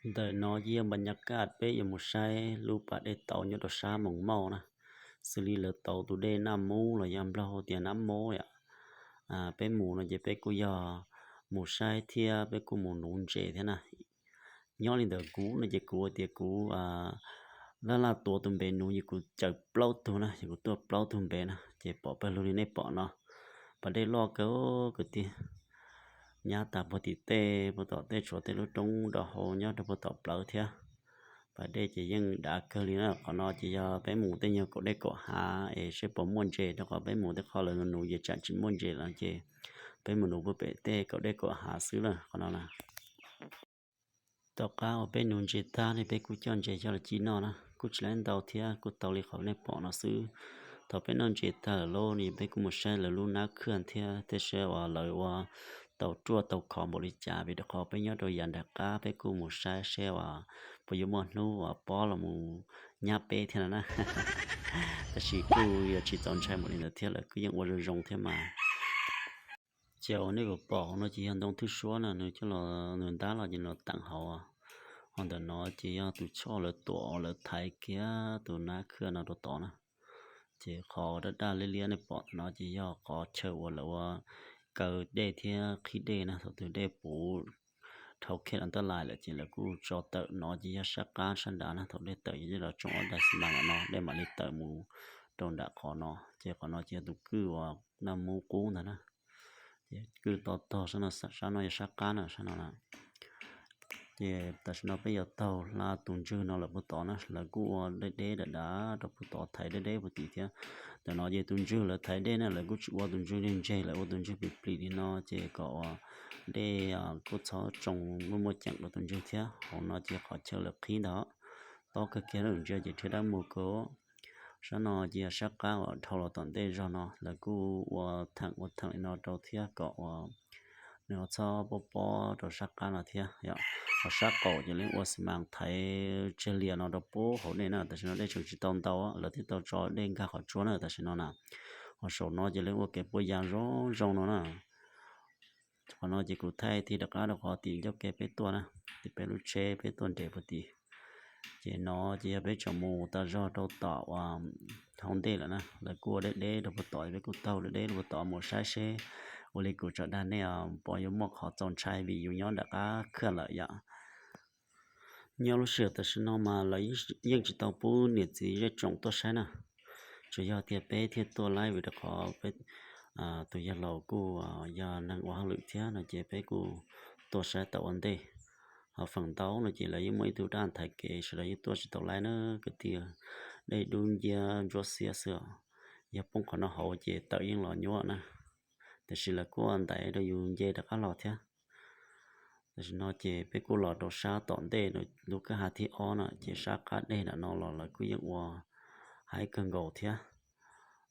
Ntawm no ces yog npa nyas kaj peb yuav mus saib lub pas dej tauv nyob rau sab Moos Mauj na, xws li lawv tauv tus dej Naj Mub los yog Nplog hu tias Nab Mub yom. Peb mus no ces peb kuj yog mus saib thiab peb kuj mus nuv ntses thiab na. Nyob li ntawd kuv no ces kuv tias kuv laj laj tuav tus npe nuv ces kuv caws plaub tug na, ces kuv tuaj plaub tug npe na, ces pom pawg lug li nej pom no. Pas dej loj kawg kwv tij, nyab tas puag tim tej, puag tom tej tshuav tej lub roob do hauv nyob rau puag tom plawv thiab. Pas dej ces yeej dav kawg li na. Qhov no ces yog peb mus tej nyuag kaum dej kaum hav es seb puas muaj ntses, rau qhov peb mus tej qhov lawv nuv ces tsam tsis muaj ntses lawm ces peb mus nuv puag pem tej kaum dej kaum hav xwb na qhov no na. Tom qab uas peb nuv ntses tag ne peb kuj coj ntses coj los ci noj na, kuj tsis laib ntau thiab, kuj tau li qhov nej pom no xwb. Thaum peb noj ntses tag lawm lauj ne peb kuj mus saib lawv lub nab khwj thiab, tej saib uas lawv ua tau ruaj tau khov npaum li cas, vim rau qhov peb nyob rau yav nram qab, peb kuj mus saib seb uas puas yuav muaj hnub uas pob los mus nyab peb thiab no na. Tab sis kuj yog tsis txaus ntshai npaum li ntawd thiab, lawv kuj yeej ua zoo zoo thiab mas. Ces uas nej pom hauv no ces yog ntoo thwj suab na, nws coj los nws ntab los ces nws los teem hauv. Ho ntawm no ces yog tus choj lawv tuam lawv thaiv kiag tus nab khwj no rau tod na. Ces qhov daj daj liab liab nej pom no ces yog qhov chaw uas lawv ua kaw dej thiab qhib dej na, thaum twg dej puv dhau khej los ntaj lais lawm ces lawv kuj tso tawm no ces yog sab qab sab nrad na, thaum dej tawm ces los tsoo ob daig xi mas lawm no dej mam li tawm mus rau nram qhov no. Ces qhov no ces yog tus kwj uas Naj Mub qub ntag na. Ces kwj to tog sab no, sab no yog sab qab na, sab no na. Ces tam sim no peb yuav taug hla tus ntswg no lawm puag tod na, lawv kuj ua deb deb dav dav rau puag tod, thaiv deb deb puag tim thiab. Ntawm no ces tus ntswg lawv thaiv dej na, lawv kuj tsis ua tus ntswg ntseg ntseg, lawv ua tus ntswg plig plig li no ces kom ua dej kuj txhob tsoo muaj muaj ceem rau tus ntswg thiab. Hauv no ces qhov chaw lawv qhib ntag, tob kawg kiag na, ntsia ces rhiab dab muag kawg. Sab no ces yog sab qab uas dhau los tom ntej zog no, lawv kuj ua theem ua theem li no rau thiab kom ua nws txhob pob pob rau sab qab no thiab yom. Ho sab qaum ces lawv ua xi mas thaiv tseg lias no rau puag hauv dej na, tam sim no dej tseem tsis tau ntau, lawv thiaj tau tso dej nkag qhov tsua na tam sim no na. Ho saum no ces lawv ua kev puaj ya zoo zoo no na. Qhov no ces kuv thaij tig rov qab rau qhov tim ncauj ke peb tuaj na, tim peb lub tsheb peb tuaj nres puag tim. Ces no ces yog peb tseem mus tas zog rau tom uas hauv ntej lawm na, lawv kuj ua deb deb rau puag tom, peb kuj taug deb deb rau puag tom mus saib seb ua li kuv tso dag nej, puas yuav muaj qhov txaus ntshai vim yus nyob nram qab khaj lawm yom. Nyob lub sij hawm tam sim no mas lawv yeej tsis tau pub niam txiv zej tsoom tuaj saib na, tsuas yog tias peb thiaj tuaj laib vim rau qhov peb tus yawg laus kuj yog neeg ua hauj lwm thiab no ces peb kuj tuaj saib tau ua ntej. Ho feem ntau no ces lawv yeej muaj ib tug dab thaiv kev, sawv daws yeej tuaj tsis tau laib na kwv tij, dej dub nciab ntsuab xiab xwb os. Yog poob qhov no hauv ces tawm yeej los nyuaj na, tiam sis lawv kuj ua ntaiv rau yus nce rov qab los thiab. Tam sim no ces peb kuj los rau sab tom ntej lub kwj ha thib ob na, ces sab qab dej nram no los lawv kuj yeej ua haib kawg nkaus thiab.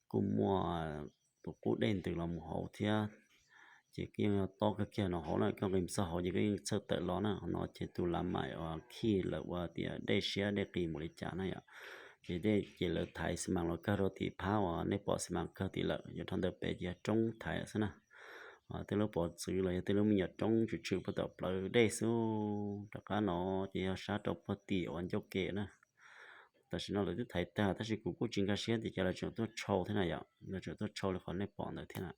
Kuj muaj tus qub dej ntws los mus hauv thiab, ces kuj yeej yog tob kawg kiag no hauv na, koj nqis txog hauv ces koj yeej txhawj tawm los na. Qhov no ces tus lav maim uas khij lawm ua tias dej siab dej qis mus li cas na yom. Ces dej ces lawv thaiv xi mas los kawg rau tim phab uas nej pom xi mas kawg tim lawm, yuav rau ntawm pem ces yog roob thaiv lawm xwb na. Tej lub pov txwv los yog tej lub me nyuam roob tshwm tshwm puag tom plawv dej xwb. Rov qab no ces yog sab rau puag tim uas ncauj ke na. Tam sim no lawv twb thaiv tag tab sis kuv kuj tsis nkag siab tias cas lawv tseem tuaj tshau thiab na yom, lawv tseem tuaj tshau li qhov nej pom ntawd thiab na.